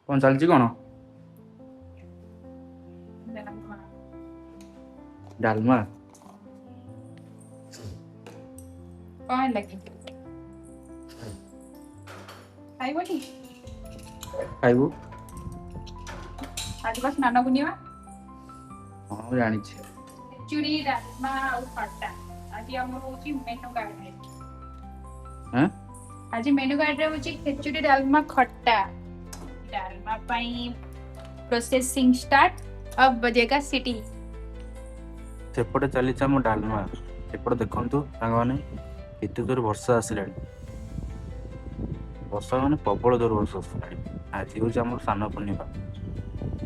କଣ ଚାଲିଛି କଣ? ଡାଲମା। କଣ ହେଲା କି? ଖାଇବନି? ଖାଇବୁ। ଆଜି ବା ସ୍ନାନ ପୂର୍ଣ୍ଣିମା। ହଁ, ମୁଁ ଜାଣିଛି। ଖେଚୁଡ଼ି, ଡାଲମା ଆଉ ଖଟା ଆଜି ଆମର ହଉଛି ମେନୁ କାର୍ଡରେ। ହଁ। ଆଜି ମେନୁ କାର୍ଡରେ ହଉଛି ଖେଚୁଡ଼ି, ଡାଲମା, ଖଟା। ଡାଲମା ପାଇଁ ପ୍ରୋସେସିଂ ଷ୍ଟାର୍ଟ, अब बजेगा ସିଟି। ସେପଟେ ଚାଲିଛି ଆମ ଡାଲମା। ଏପଟେ ଦେଖନ୍ତୁ ସାଙ୍ଗମାନେ, କେତେ ଜୋର ବର୍ଷା ଆସିଲାଣି। ବର୍ଷା ମାନେ ପ୍ରବଳ ଜୋର ବର୍ଷା ଆସିଲାଣି। ଆଜି ହଉଛି ଆମର ସ୍ନାନ ପୂର୍ଣ୍ଣିମା,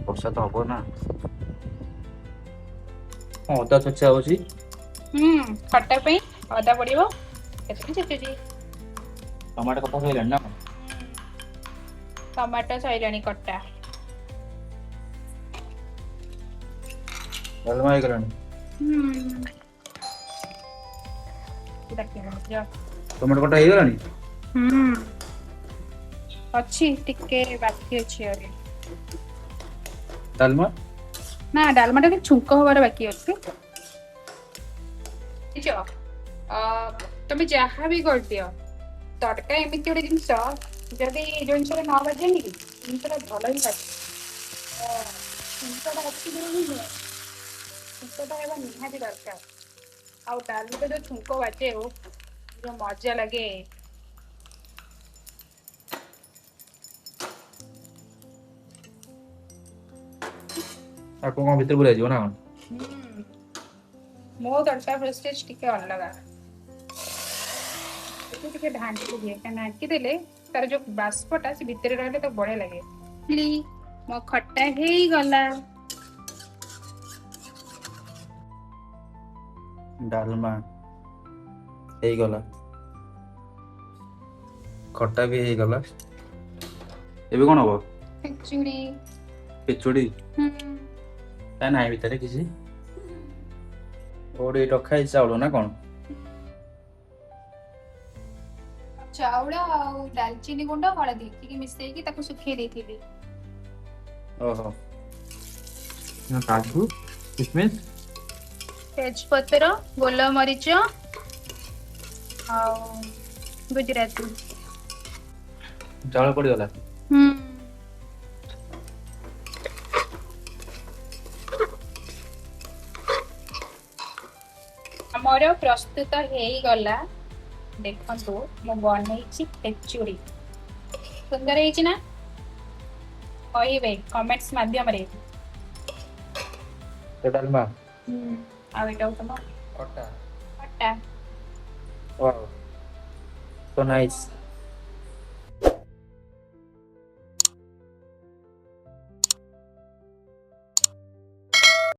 ବର୍ଷା ତ ହବ ନା। ଅଦା ଛେଚା ହଉଛି। ହୁଁ, ଖଟା ପାଇଁ ଅଦା ପଡିବ, ସେଥିପାଇଁ ଛେଚୁଛି। ଟମାଟୋ କଟା ସରିଲାଣି ନା କଣ? ଟମାଟୋ ସରିଲାଣି କଟା। ଡାଲମା ହେଇଗଲାଣି। ହୁଁ। ଟମାଟୋ କଟା ହେଇଗଲାଣି। ହୁଁ, ଅଛି, ଟିକେ ବାକି ଅଛି ଆହୁରି। ଡାଲମା? ନା, ଡାଲମାଟା ଟିକେ ଛୁଙ୍କ ହବାର ବାକି ଅଛି। ବୁଝିଛ, ତମେ ଯାହା ବି କରିଦିଅ, ତଡ଼କା ଏମିତି ଗୋଟେ ଜିନିଷ, ଯଦି ଜିନିଷଟା ନ ବାଜେନି କି ଜିନିଷଟା ଭଲ ହିଁ ଲାଗେ। ଛୁଙ୍କଟା ଅଛି ଜରୁରୀ ନୁହେଁ, ଛୁଙ୍କଟା ହେବା ନିହାତି ଦରକାର। ଆଉ ଡାଲିରେ ଯୋଉ ଛୁଙ୍କ ବାଜେ, ଓ ଯୋଉ ମଜା ଲାଗେ! ତାକୁ କଣ ଭିତରେ ପୁରା ଯିବ ନା କଣ? ହୁଁ, ମୋ ତଡ଼କା ପ୍ରୋସେସ୍ ଟିକେ ଅଲଗା। ଏଠି ଟିକେ ଢାଙ୍କି ଦିଏ, କାରଣ ଢାଙ୍କି ଦେଲେ ତାର ଯୋଉ ବାଷ୍ପଟା ସେ ଭିତରେ ରହିଲେ ତାକୁ ବଢିଆ ଲାଗେ। ମୋ ଖଟା ହେଇଗଲା। ଡାଲମା ହେଇଗଲା, ଖଟା ବି ହେଇଗଲା। ଏବେ କଣ ହବ? ଖେଚୁଡ଼ି। ଖେଚୁଡ଼ି? ହୁଁ। ତା ନାହିଁ ଭିତରେ କିଛି କୋଉଠି ରଖା ହେଇଛି ଚାଉଳ ନା କଣ? ଚାଉଳ ଆଉ ଡାଲଚିନି ଗୁଣ୍ଡ, ହଳଦୀ ଟିକେ ମିଶେଇକି ତାକୁ ଶୁଖେଇ ଦେଇଥିଲି। ଓହୋ, କାଜୁ କିସମିସ। ତେଜପତ୍ର, ଗୋଲମରିଚ ଆଉ ଗୁଜୁରାତି। ଚାଉଳ ପଡିଗଲା। ହୁଁ। ଆମର ପ୍ରସ୍ତୁତ ହେଇଗଲା। ଦେଖନ୍ତୁ, ମୁଁ ବନେଇଛି ଖେଚୁଡ଼ି। ସୁନ୍ଦର ହେଇଛି ନା? କହିବେ କମେଣ୍ଟସ ମାଧ୍ୟମରେ। ତ ଡାଲମା। ଆଉ ଏଇଟା ତମ ଖଟା। ଖଟା। Wow, so nice.